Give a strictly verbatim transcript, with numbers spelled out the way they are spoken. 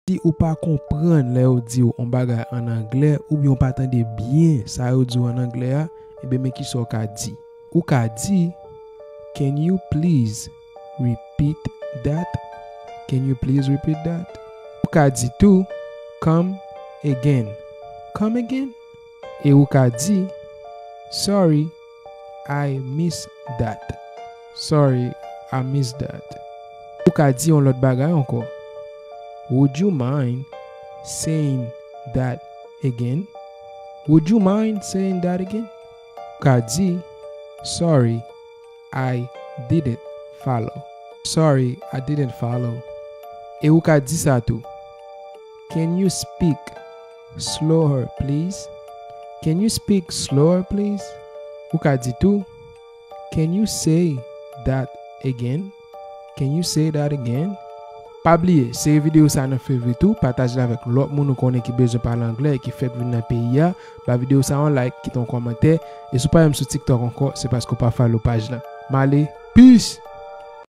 Si ou pa konprann lè yo di w yon bagay ann anglè, oubyen ou pa tande byen sa yo di w ann anglè a, ebyen men kisa w ka di. Ou ka di, "Can you please repeat that? Can you please repeat that?" Ou ka di tou, "Come again." Come again? E ou ka di, "Sorry, I miss that." Sorry, I miss that. Ou ka di yon lòt bagay ankò. "Would you mind saying that again? Would you mind saying that again?" Ou ka di, "Sorry, I didn't follow." Sorry, I didn't follow. E ou ka di sa tou. "Can you speak slower, please? Can you speak slower, please?" Ou ka di tou, "Can you say that again? Can you say that again?" Pa bliye, sere videyo sa nan favori tou, pataje l avèk lòt moun ou konnen ki bezwen pale anglè e ki fèk vin nan peyi a. Ba videyo sa yon like, kite yon kòmantè. E si w pa menm sou TikTok ankò, se paske w pa follow paj la. M ale, peace!